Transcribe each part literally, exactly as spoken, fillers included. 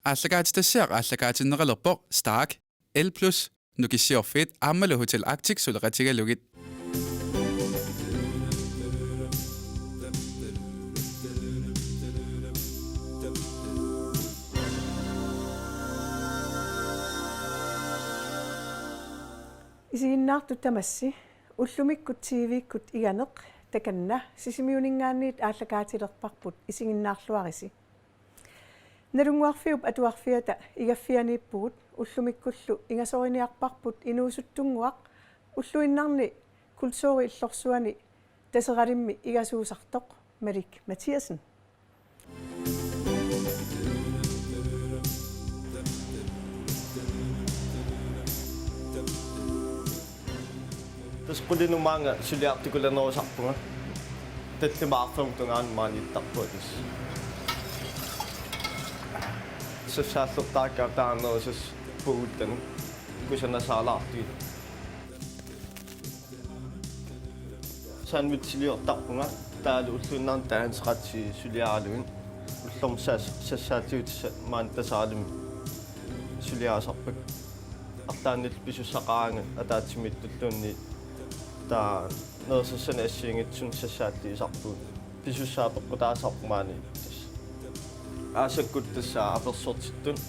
Aallakaatitassiaq aallakaatinneqalerpoq Stark, L plus, Nukissiorfiit aammalu Hotel Arctic suleqatigalugit. Isiginnaartut tamassi, ullumikkut T V-kkut iganeq, takanna Sisimiuninngaanniit aallakaatilerparput, isiginnaarluarisi. Nalunnguarfiup Atuarfiata igaffianiippugut, ullumikkullu ingasoriniarparput inuusuttunnguaq, ulluinnarni kulturi illorsuani Taseralimmi igasuusartoq Malik Mathiassen. Tassa qulinut maanga suliartikulanerusarpunga. Tallimat arfineq-marluk tungaanut maaniittarpunga tassa. Sassaallertaakka taanerusus puuguttani kusanasaalaartui. Sandwichiliortarpunga, taavalu ulluinnarni taanseqatsi suliaralugit. Ullormut sas-, sassaalliutissat maani Taseralimmi suliarisarpakka. Arlaannillu pisussaqaraangat ataatsimiitsulluunniit, taava nerisassanik assigiinngitsunik sassaalliisarpugut. Pisussaat peqqutaasarpoq maani tassa. Aasakkut tassa apersortittut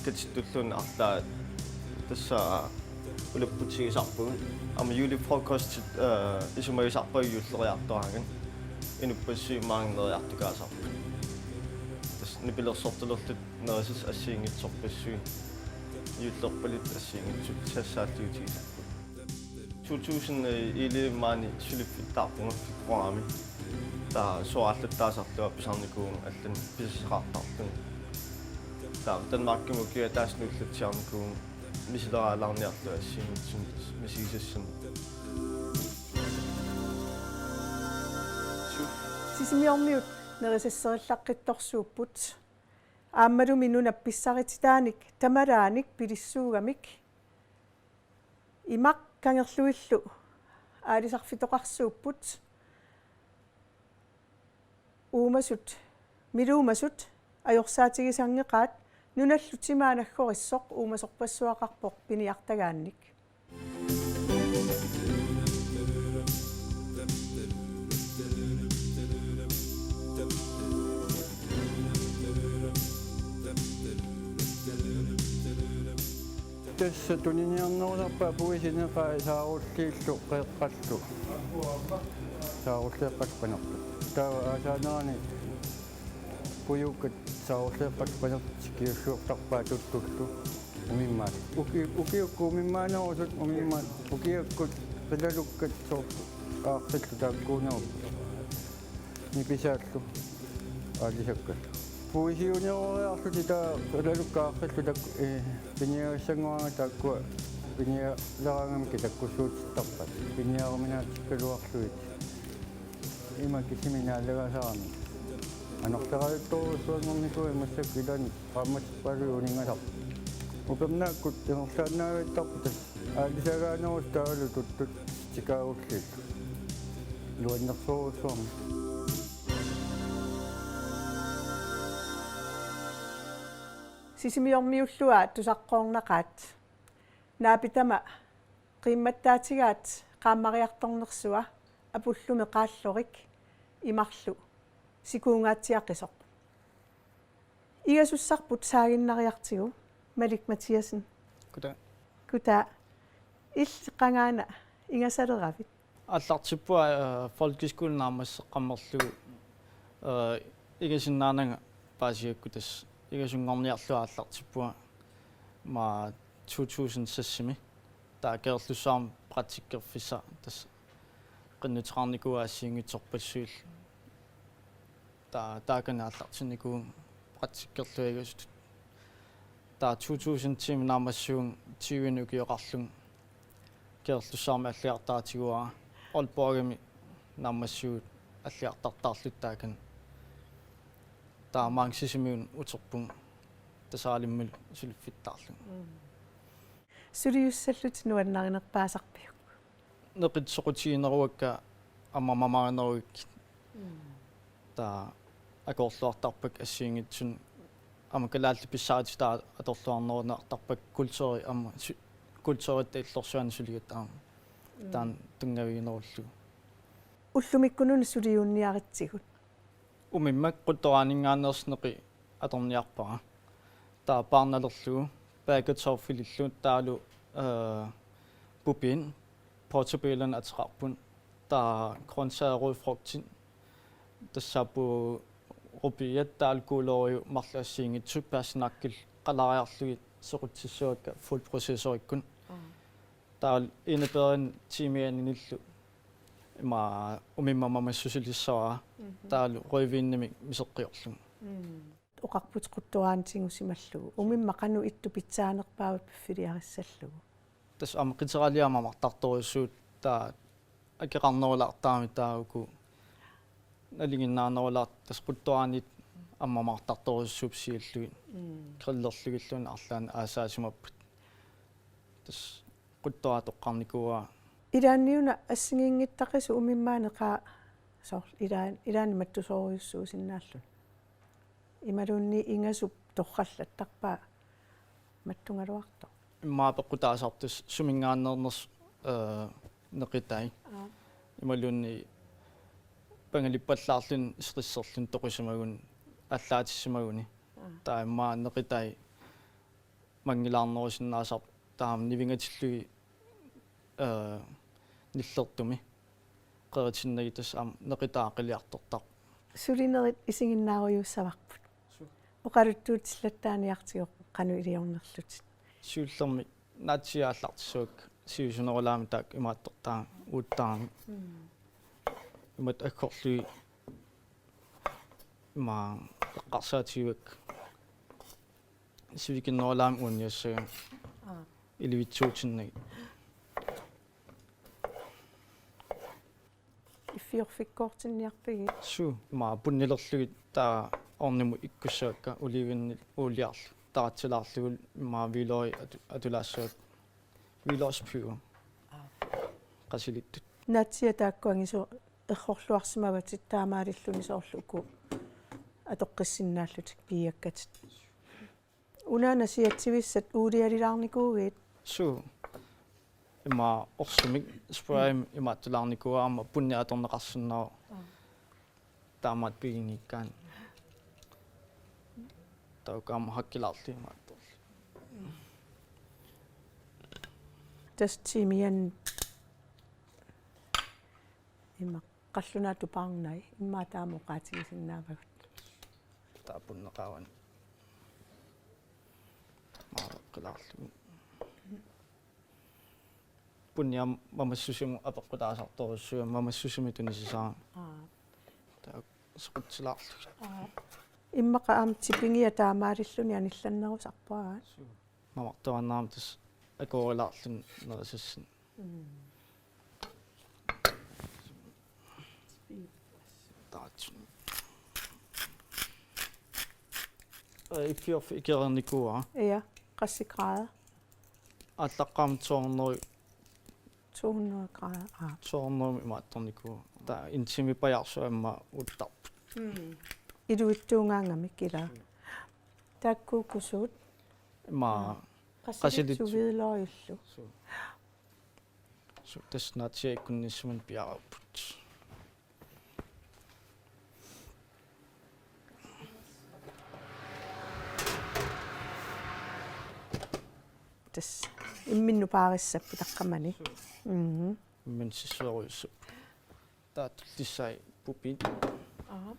katittulluunniit arlaat tassa ulapputigisarpugut. Aamma julefrokosti, øh, isumagisarpagut juulleriartoraangat. Inuppassuit maanga neriartukaasarput. Tassa nipilersortalerlutik nerisassat assigiinngitsorpassuit, juullerpalutik assigiinngitsut sassaalliutigisarput. To tusind, øh, elleve maani suliffittaarpunga februarimi. Taava soraallataasarlunga pisarnikuuvunga allanik pisassaqartarlunga. Taava Danmarkimi ukiup ataatsip nuullatsiarnikuuvunga misileraalaarniarlunga assigiinngitsunik misigisassanik. Sisimiormiut nerisasserillaqqittorsuupput. Aammalumi nunap pissarititaanik tamalaanik pilissuugamik imaq kangerluillu aalisarfitoqarsuupput. Uumasut, miluumasut ajorsaatigisanngeqaat, nunallu timaanaggorissoq uumasorpassuaqarpoq piniartagaannik. Tassa tuniniarnerusarpaa puisineqai saarulliillu qeqqallu. Saarulleeqqallu qanertut. Taava aasaanerani pujuukkat saarulleeqqallu qanertut kiussuortarpaa tuttullu umimmaat. Uki-, ukiukkut umimmaanerusut umimmaat. Ukiakkut qilalukkat soorlu aaqqillu taakkuunerupput. Nipisaallu aalisakkallu. Puisiuneroriarlutik taava qilalukkat aaqqillu taakku, eh, piniagassanngorangata taakkua pinialeraangamikku takkussuutittarpaat. Piniaruminaatikkaluarlugit. Ima kisimi naalagaasarami. Anorlerajuttorujussuanngornikuuaat massakkut ilaanni qaammatippaluit uninngasarput. Upernaakkut ingerlaannaavittarput tassa aalisagaanerusut taavalu tuttut tikaagulliit. Nuannersorujussuarmik. Sisimiormiulluaat tusaqqoornaqaat. Naapitama qiimmattaatigaat qaammariartornersua apullumi qaallorik imarlu sikuungaatsiaqisoq. Igasussarput saaginnariartigu, Malik Mathiassen. Goddag. Goddag. Illit qangaana ingasaleravit? Aallartippua, øh, folkeskole naammasseqqammerlugu, øh, igasinnaananga paasigakku tassa igasunngorniarlunga aallartippua, aamma to tusind seksimi. Taava Kangerlussuarmi praktikkerfissaq tassa qinnuteqarnikuuaa assigiinngitsorpassuillu. Taava taakani aallartinnikuuvunga praktikkerlunga igasutut. Taava to tusind ti-mi naammassivunga tyvenik ukioqarlunga Kangerlussuarmi alliartaratiguara, Aalborgimi naammassivugut alliartartaarluta taakani. Taava maanga Sisimiunut uterpunga Taseralimmilu suliffittaarlunga. Mm. Suliussallutit nuannarinerpaasarpiuk? Neqit soqutigineruakka aamma mamarinerugakkit. Mm. Taava akoorluartarpakka assigiinngitsunik Aamma kalaallit pissarititaat atorluarnerunartarpakka kulturi aamma su-, kulturitta illorsuarni suligatta aamma. Mm. Taanna tunngaviginerullugu. Ullumikkununa suliunniaritsigut. Umimmak Quttoraaninngaanneersoq neqi atorniarpara. Taava paarnalerlugu, Baggedorfilillu taavalu, øh, pupiit, portobellonik ateqarput, taava grøntsager og rødfrugtit, tassaapput rubiat taavalu gulerøjit marluk assigiinngitsut, paasinakkil qalariarlugit sequtsissavakka fuldprocessorikkut. Aa. Taavalu enebærinik timianinillu ima umimma mamassusilissavara. Mhm. Taavalu rødvinimik miseqqiorlugu. Mm. Oqarputit Quttoraanit tigusimallugu. Umimma qanoq ittup pitsaanerpaavit piffiliarissallugu? Tassa aamma qiteraliaq mamartartorujussuuvoq, taava akeqarnerulaartarami taava uku nalinginnaanerulaartut, tassa Quttoraanit aamma mamartartorujussuupput siulliit. Mm. Grillerlugilluunniit arlaannik aasaasimapput. Tassa Quttoraa toqqarnikuuaa. Ilaanniuna assigiinngittaqisut umimmaanneq qaa-, soorlu ilaan-, ilaanni mattusoorujussuusinnaalluni. Imaluunniit ingasup torrallattarpaa mattugaluartoq. Immaqa apeqqutaasarput tassa suminngaanneernersoq, øh, neqitai. Aa. Imaluunniit pangalippallaarluni stresserluni toqusimaguni, allaatissimaguni. Aa. Taava immaqa neqitai manngilaarnerusinnaasarput taama nivingatillugit, øh, nillertumi qeritinnagit, tassa aamma neqitaa qiliartortarpoq. Sulinerit isiginnaarujussuussavarput. Suu. Oqaluttuutillattaarniartigu qanoq iliornerlutit. Siullermik naatsiiaat aallartissavakka sivisunerulaamik taakku imaattortaa uuttarami. Mm. Imatut aggorlugit ima eqqarsaatigivakka. Sivikinnerulaamik uunniassagami. Aa. Ilivitsuutinnagit. Iffiorfikkoortinniarpigit? Suu, ima punnilerlugit taava ovnimut ikkussavakka olivenit uuliarlu. Taratsilaarlugulu ima hvidløg atu-, atulaassavakka. Hvidløgspulver. Aa. Qasilittut. Naatsiiaat taakku angisooq errorluarsimavatit taamaalilluni soorlu uku atoqqissinnaallutik piiakkatit. Unaana siatsivissat uulialilaarnikuuit? Suu. Ima orsumik sprayimik imaattulaarnikuuara aamma punneq atorneqarsinnaavoq. Aa. Taamaattoq piginngikkaanni. Taakku aamma hakkilaarlugit imaattorlugit. Tassa timian ima qallunaatut paarnai, immaqa taama oqaatigisinnaavagut. Taava punneqaavani. Maaqqilaarlugu. Punniam mamassusimut apeqqutaasartorujussuugami, mamassusimik tunisisarami. Aa. Taava sequtsilaarlugit. Aa. Immaqa aamma tippingia taamaalilluni anillannerusarput, aa? Suu. Mamartuaannarami tassa akuerilaarluni nerisassinni. Mm. Taatsu. Øh, iffiorfik ikereernikuuara. Ja, qassit grader? Aallaqqaammut to hundrede. To hundrede grader, aa. To hundrede imaattornikuuara. Taava en time pajaarsuarmik uuttarput. Mm. Iluitsuugaangamik ilaa. Taakkuuku suut? Ima. Aa. Qasilittut. Qasilittut hvidløgillu. Suu. Suu, tassa naatsiiaat ikkunnissamut piareerput. Tassa imminnut paarissapput taqqamani. Suu. Mhm. Imminnut sissuerujussuupput. Taava tullissai pupiit. Aa.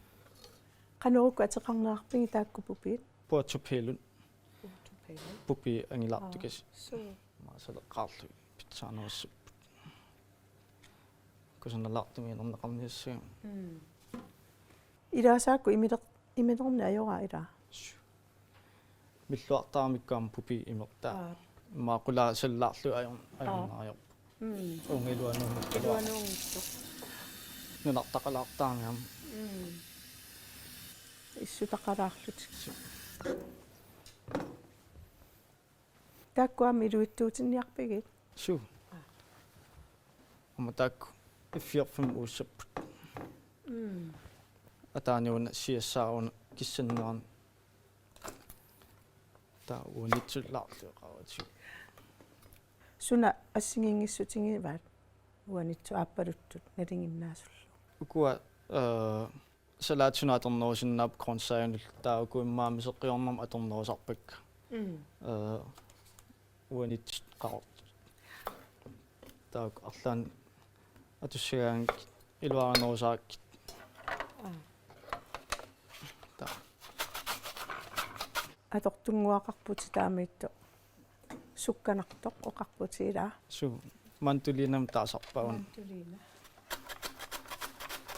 Qanoruku ateqarneqarpigit taakku pupiit? Portobellot. Portobello. Pupiit angilaartukasiit. Aa, suu. Ima saleqqaarlugit pitsaanerussapput. Kusanalaartumik inerneqarniassagami. Mm. Ilaasaakku imiler-, imilerneq ajoraa ilaa? Suu. Milluartaramikku aamma pupiit imertaa. Aa. Ima qulaa sallaarlugit ajor-, aa, ajornariarput. Mm. Uunga iluanuunngitsoq. Iluanuunngitsoq. Nunartaqalaartarami aamma. Mm. Issutaqalaarlutik. Suu. Taakku aamma iluitsuutinniarpigit? Suu. Aa. Aamma taakku iffiorfimmut uussapput. Mm. Ataani una siassaaruna kissannerani. Taava uanitsullaarlugit qaavatigut. Suna assigiinngissutigivaat uanitsut aappaluttut nalinginnaasullu? Ukua, eh, salaatinut atornerusinnaapput grøntsagernullu, taava uku immaqa miseqqiornermut atornerusarpakka. Mm. Eh, uanitsut qaqortut. Taava uku arlaannik atussagaangakkit iluarinerusarakkit. Aa. Taava. Atortunnguaqarputit taamaattoq. Sukkanartoq oqarputit, ilaa? Suu, mandolinamik taasarpaat una. Mandolina.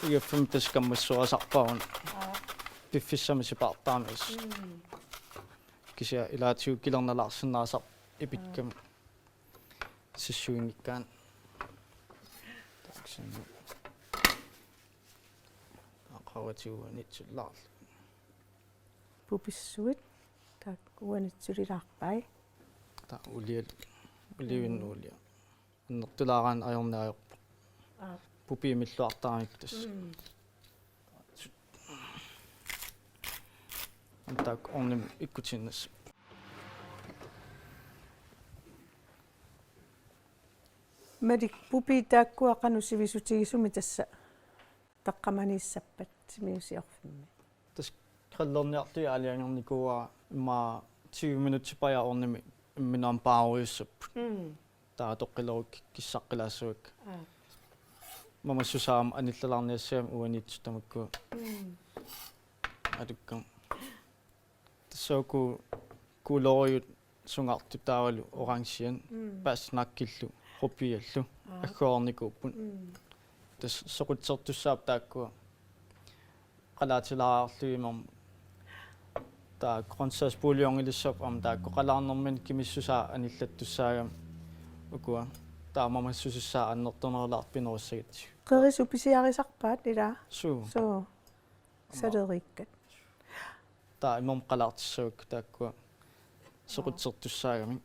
Igaffimmi tassa kammassuerisarpaat una. Aa. Piffissami sipaartaramik assut. Mm. Kisianni ilaatigut kilernalaarsinnaasarpoq ipikkami. Aa. Sissuinngikkaanni. Taakku suna. Qaavatigut uanitsullaarlugit. Pupissuit. Taakku uanitsulilaarpai. Taava ulial-, oliven Mm. olie. Annertulaaraanni ajorneq ajorpoq. Aa. Pupiimilluartaramikku tassa. Mm. Aamma taakku ornimut ikkutiinnassapput. Malik, pupiit taakkua qanoq sivisutigisumik tassa taqqamaniissappat timiusiorfimmi? Tassa grillerniarlugit aalajangernikuuara, immaqa tyve minutsit paja ornimi imminut aamma paarujussapput. Mm. Taava toqqilerukkit kissaqqilaassavakka. Aa. Mamassusaa aamma anillalaarniassagami uanitsut tamakkua. Mm. Alukkami. Tassa uku kuuloriut sungaartut taavalu orangen, Mm. paastinaakkillu, rubiallu, Aa. agguarnikuupput. Mm. Tassa soqutsertussaapput taakkua qalaatilaarlugit aamma. Taava grøntsagsbouillongilissapput aamma taakku qalaarnerminni kimissusaa anillattussaagami ukua. Taava mamassusussaa annertunerulaartut pinerussagatsigu. Qerisut pisiarisarpaat, ilaa? Suu. Suu. Saleriikkat. Taava imermik qalaartissavakka taakkua soqutsertussaagamik.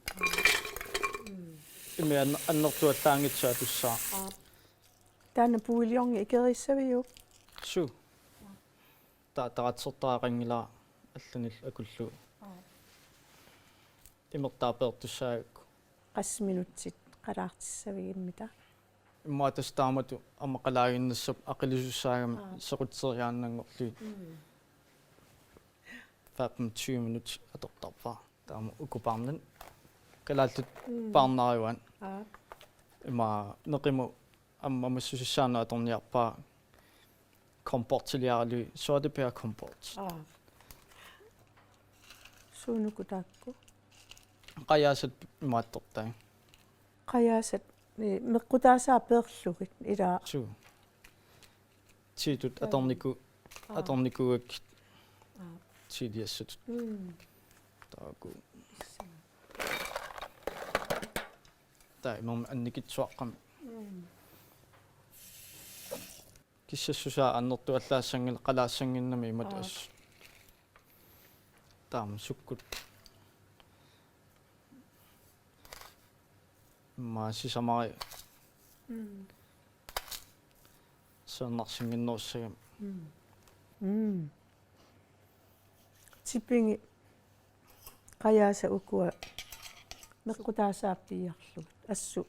Immiat anner-, annertuallaanngitsoq atussaaq. Aa. Taanna bouillon ikeriissaviuk? Suu. Taava taratsertaqanngilara allanillu akullugu. Aa. Imertaa peertussaagakku. Qassit minutsit qalaartissavigimmita? Immaqa tassa taamatut aamma qalaaginnassapput aqilisussaagamik Aa. soqutseriaannanngorlugit. Mm. Femten tyve minutsit atortarpara. Taava uku paarnanni. Kalaallit Mm. paarnarivaat. Aa. Immaqa neqimut aamma mamassusussaanut atorniarpara kompottiliaralugit, sortebærkompot. Aa. Suunuku taakku? Qajaasat imaattortai. Qajaasat, eh, meqqutaasaat peerlugit, ilaa? Suu. Tiitut Aa. atorniku-, Aa. atornikuugakkit Aa. tiiliassatut. Mm. Taakku. Taava imermik annikitsuaqqamik. Mm. Kissassusaa annertuallaassanngil-, qalaassannginnami imatut Aa. assut. Taama sukkut. Immaqa sisamari. Mm. Siornarsinnginnerussagami. Mm. Mm. Tipigit qajaasat ukua meqqutaasaat piiarlugit. Assut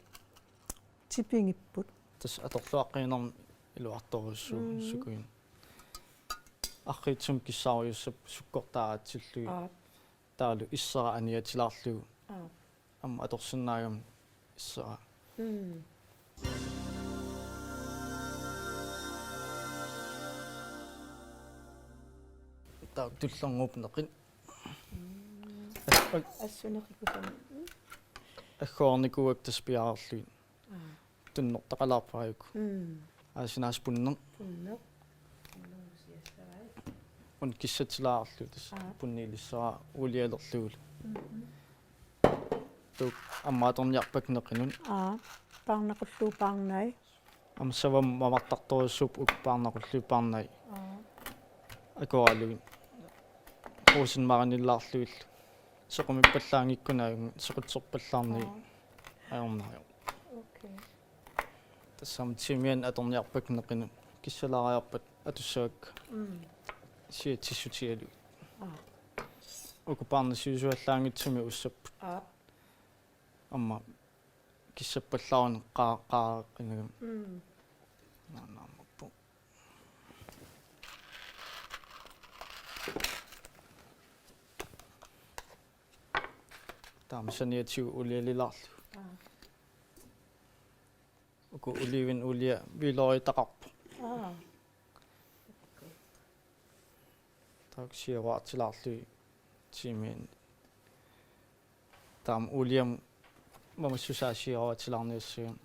tipigipput. Tassa atorluaqqiinermik iluartorujussuuvoq Mm. sukuin. Arriitsumik kissaarujussuupput sukkortaa aatsillugit. Aap. Taavalu issera aniatilaarlugu. Aap. Aamma atorsinnaagami issera. Mm. Taava tullernuup neqi-, Mm. Ag-, ag-, Assuneqikusanik. Agguarnikuuakka tassa piareerlugit. Aa. Tunnertaqalaarpara uku. Mm. Aasinaas punneq. Punneq. Punneq siassavai. Una kissatsilaarlugu tassa Aa. punniilissavara uulialerlugulu. Mhm. Taakku aamma atorniarpakka neqinut. Aa. Paarnaqullugu paarnai. Aamma savamik mamartartorujussuupput uku paarnaqullugu paarnai. Aa. Akoralugit. Rosenmarinellaarlugillu. Soqumiippallaanngikkunik ajunngilaq, soqutserpallaarnagit Aa. ajornariarluni. Okay. Tassami timian atorniarpakka neqinut. Kissalaariarpat atussavakka. Mm. Siatsissutigalugit. Aa. Uku paarnat sivisuallaanngitsumik uussapput. Aap. Aamma kissappallaaruni qaa-, qaaqinagami. Mm. Naammapput. Taama saniatigut olialilaarlugu. Aap. Uku oliven olie hvidløgitaqarpoq. Aap. Taakku siaruartilaarlugit tiimianni. Taama oliemut mamassusaa siaruartilaarniassagami.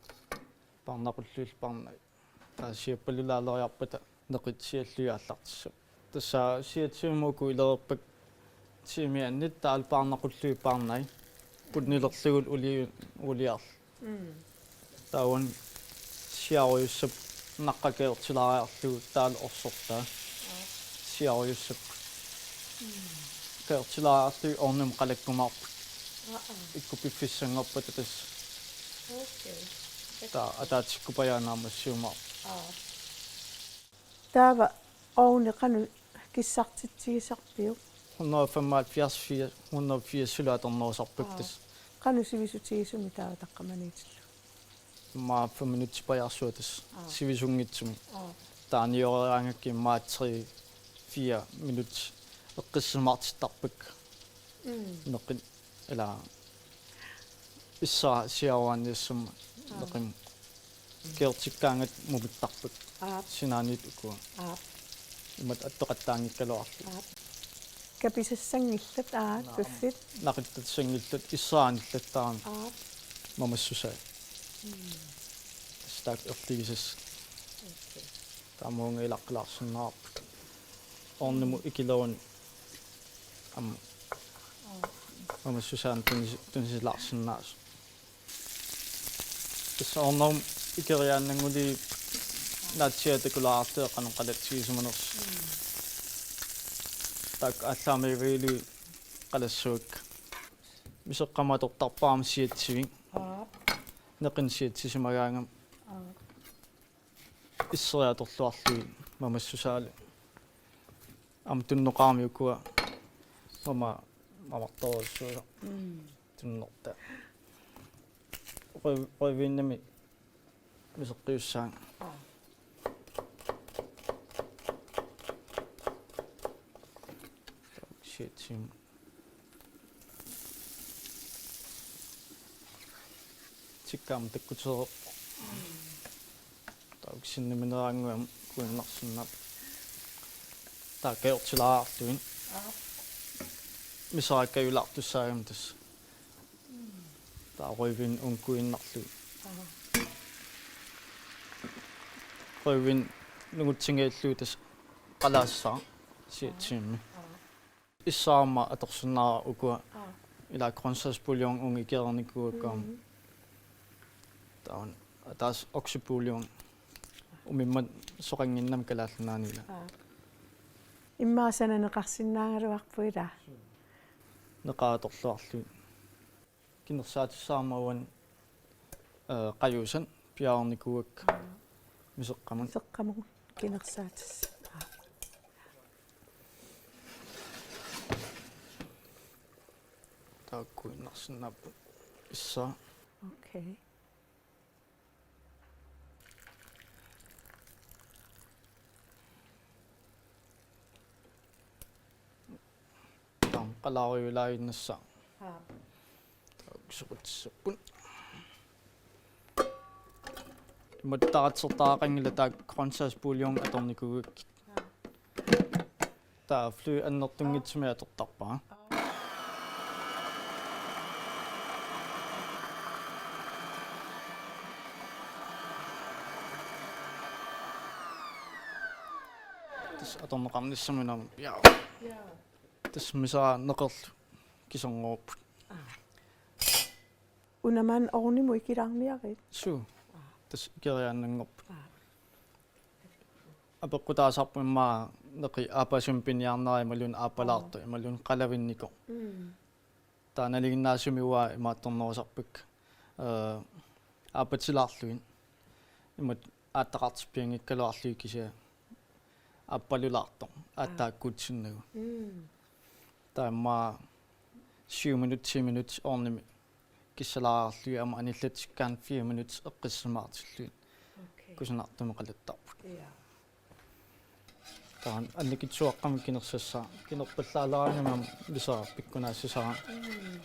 Paarnaqulluullutik paarnai. Taava siappalulaaleriarpata neqit siallugit aallartissapput. Tassa siatsivimmut uku ilereerpakka tiimianni taavalu paarnaqulluullutik paarnai. Punnilerlugulu oli-, oliarlu. Mm. Taava siarujussuupput naqqat kajartilaariarlugu taavalu orsortaa. Aap. Siarujussuupput. Mm. Kajartilaariarlugit ovnimut qalakkumaarput. Aa, aa. Ikkup piffissanngorpata tassa. Okay. Taava ataatsikkut pajaannaammassiumaarput. Aap. Taava ovni qanoq kissartitsigisarpiuk? Hundrede femoghalvfjerds, fire, hundrede firsilu atornerusarpakka. Aap. Tassa. Qanoq sivisutigisumik taava taqqamaniitillugu? Immaqa fem minutsit pajaarsuat tassa. Aap. Sivisunngitsumik. Aap. Taava nioreraangakkit immaqa tre, fire minutsit eqqissimaartittarpakka. Mm. Neqit ila issera siaruarniassammat. Aap. Neqimut. Kajartikkaangatta mumittarpakka. Aap. Sinaaniit ukua. Aap. Imatut attoqattaanngikkaluarlugit. Aap. Kapisassanngillat, aap, naam, piffit. Naqittassanngillat, issera anillattaarami. Aap. Mamassusaa. Mm. Tassa taakku erligisassat. Okay. Taava uunga ilaqqilaarsinnaavarput. Ovnimut ikileruni aamma mamassusaanut tunis-, tunisilaarsinnaasoq. Tassa ovnimut ikeriaannanngullugu naatsiiaat takulaarlugu qanoq qalatsisimanersoq. Mm. Taakku aallaammiviillu qalassavakka. Miseqqamut atortarpara aamma siatsivik. Aap. Neqineq siatsisimagaangami. Aap. Isseriaat atorluarlugit mamassusaalu. Aamma tunnoqarami ukua. Mama, mamartorujussuusoq. Mm. Tunnertaa. Rød-, rødvinimik miseqqiussaanga. Aa. Shit, sim. Tikkaamik takkutereerpoq. Taava uku sinnimineraanguit aamma kuinnarsinnaapput. Taava kajartilaariarlugit. Aap. Misera kajulaartussaagami tassa. Taava rødvin uunga kuinnarlugu. Aap. Rødvin nungutsinngillugu tassa qalaassaaq siatsivimmik. Aap. Issera aamma atorsinnaavara ukua. Aa. Ila grøntsagsbouillon uunga ikeriarnikuugakku aamma. Mm. Taava una ataaseq oksebouillon. Umimmat soqannginnami Kalaallit Nunaanni ila. Aa. Immaqa sananeqarsinnaagaluarpoq ila. Neqaat atorluarlugit. Kinersaatissara aamma uani, øh, qajuusat piareernikuuakka. Miseqqamut. Miseqqamut kinersaatissat. Taakku kuinnarsinnaapput issera. Okay. Taama qalaarujulaaginnassaaq. Haa. Taakku soqutissapput. Imatut taratsertaqanngilaq taakku grøntsagsbouillon atornikuugakkit. Haa. Taava fløde annertunngitsumik atortarpara. Tassa atorneqarnissamut aamma. Ja. Ja. Tassa misara neqerlu kiserngorput. Aa. Una maani ovnimut ikilaarniarit? Suu. Aa. Tassa ikeriaannanngorput. Aa. Apeqqutaasarpoq immaqa neqi aappasumik piniarnera imaluunniit aappalaartoq, aa, imaluunniit qalavinnikoq. Mm. Taava nalinginnaasumik uanga imaattornerusarpakka, øh, aappatilaarlugit. Imatut aattaqartippianngikkaluarlugit kisianni aappalulaartoq, aa, aatsaat kuutsinnagu. Mm. Taava immaqa Syv minut, ti minut ovnimi kissalaarlugit aamma anillatsikkaanni fire minut eqqissisimaartillugit. Okay. Kusanartumik qalattarput. Ja. Taanna annikitsuaqqamik kinersassaaq, kinerpallaaleraangami aamma misara pikkunaassisara. Mm.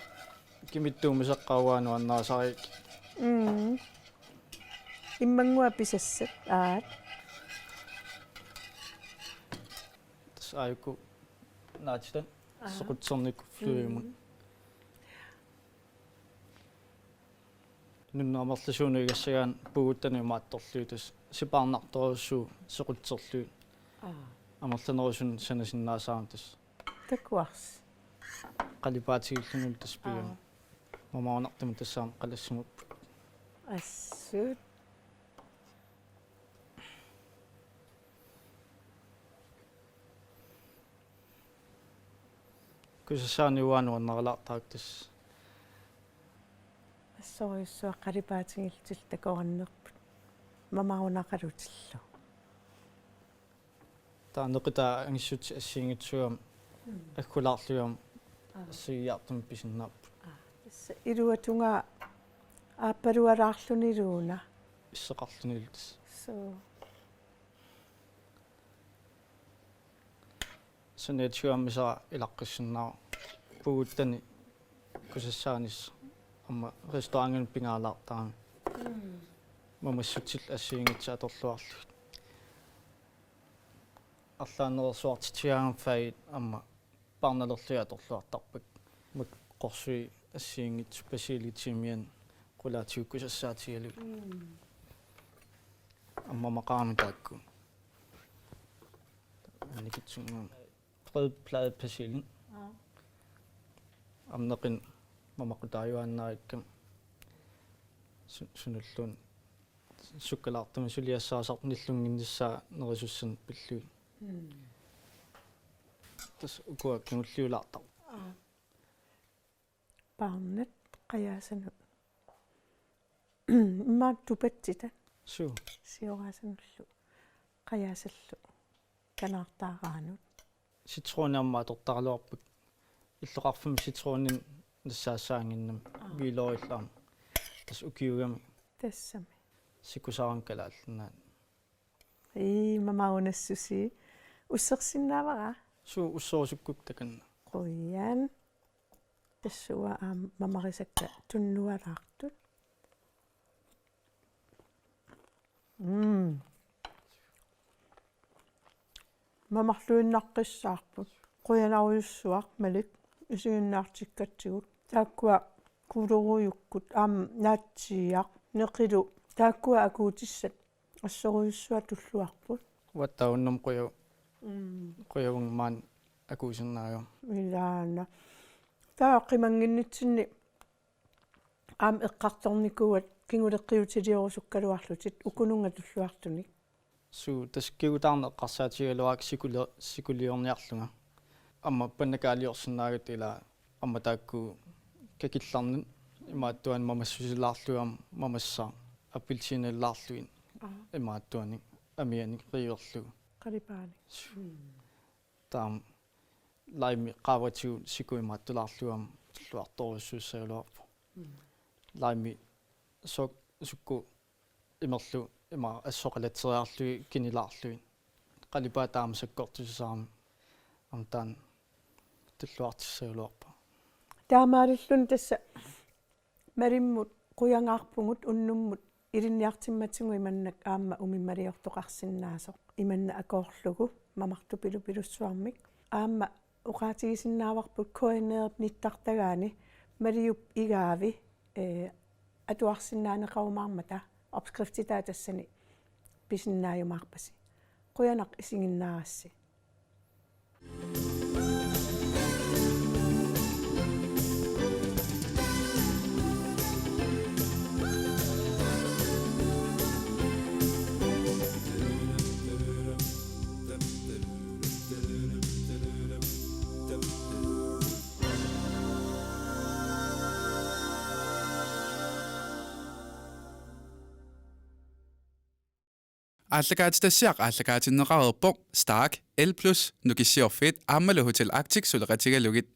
Kimittuumiseqqaavaa nuannarisarigakkit. Mm. Immannguaq pisassat aat. Tassa aajuku naatitat. Aha. Sequtsernikuffiuimut. Mm. Nunat amerlasuunut igassagaanni puuguttani imaattorlugit tassa sipaarnartorujussuuvoq sequtserlugit. Aa. Amerlanerusunik sanasinnaasarami tassa. Takuarsi. Qalipaatigillunilu tassa pigaanni. Aa. Mamaunartumik tassa aamma qalassimappat. Assut. Kusassaanik uanga nuannarilaartarakku tassa. Assorujussuaq qalipaatigillutillu takorannerput. Mamaunaqalutillu. Taava neqitaa angissutsit assigiinngitsut aamma. Mm. Aggulaarlugit aamma. Aa. Assigiiartumik pisinnaapput. Aa, tassa iluatungaa aappalualaarluniluuna. Isseqarlunilu tassa. Suu. Saniatigut aamma misara ilaqqissinnaavoq puuguttani kusassaanissaq aamma restaurantinik pingaarlaartarami. Mm. Mamassutsillu assigiinngitsut atorluarlugit. Arlaanneersuartitsigaangama fagit aamma paarnalerlugit atorluartarpakka. Makku qorsui assigiinngitsut basilic timian qulaatigut kusassaatigalugit. Mm. Aamma maqaami taakku. Annikitsunnguamik. Rødbladet persille. Aa. Aamma neqineq mamaqutaajuaannarikkami su-, sunulluunniit sukkalaartumik suliassaasartut nillunnginnissaat nerisussanik pillugit. Mm. Tassa ukua kingulliulaartarput. Aa. Paarnat qajaasanut. Immaqa tupatsitat. Suu. Sioraasanullu. Qajaasallu. Kanaartaaraanut. Citroni aamma atortaraluarput. Illoqarfimmi citroni nassaassaannginnami. Aa. Hvidløgillu aamma. Tassa ukiugami. Tassami. Sikusarami Kalaallit Nunaanni. Ii, mamaunassusi. Ussersinnaavara? Suu, usserusukkukku takanna. Qujan. Tassa uanga aamma mamarisakka tunnualaartut. Mm. Mamarluinnaqqissaarput. Qujanarujussuaq Malik isiginnaartikkatsigut. Taakkua kuulorujukkut aamma naatsiiaq neqilu taakkua akuutissat assorujussuaq tulluarput. Uattaaq unnuk quja-, mm, qujavunga maani akuusinnaagama. Ilaana. Taava qimannginnitsinni aamma eqqartornikuuat kinguleqqiutiliorusukkaluarlutit ukununnga tulluartunik. Suu, tassa kigutaarneq eqqarsaatigigaluarakkit sikuli-, sikuliorniarlunga. Aamma pannakaaliorsinnaagatta ilaa aamma taakku kakillarnit imaattuanik mamassusilaarlugit aamma mamassaaq appelsiinilaarlugit. Aa. Imaattuanik amianik riiorlugu. Qalipaanik. Suu. Mm. Taava lime qaavatigut siku imaattulaarlugu aamma tulluartorujussuussagaluarpoq. Mm. Lime su-, sukkut imerlugit ima assoqalatseriarlugit kinilaarlugit. Qalipaat taama sakkortusisarami aamma taanna tulluartissagaluarpoq. Taamaalilluni tassa Malimmut qujangaarpugut unnummut ilinniartimmatigut imannak aamma umimmaliortoqarsinnaasoq. Imannak akoorlugu mamartupilupilussuarmik. Aamma oqaatigisinnaavarput K N R-ip nittartagaani Maliup igaavi, ee, atuarsinnaaneqarumaarmata opskriftitaa tassani pisinnaajumaarpasi. Qujanaq isiginnaarassi. Aallakaatitassiaq aallakaatinneqareerpoq Stark, L plus, Nukissiorfiit aammalu Hotel Arctic suleqatigalugit.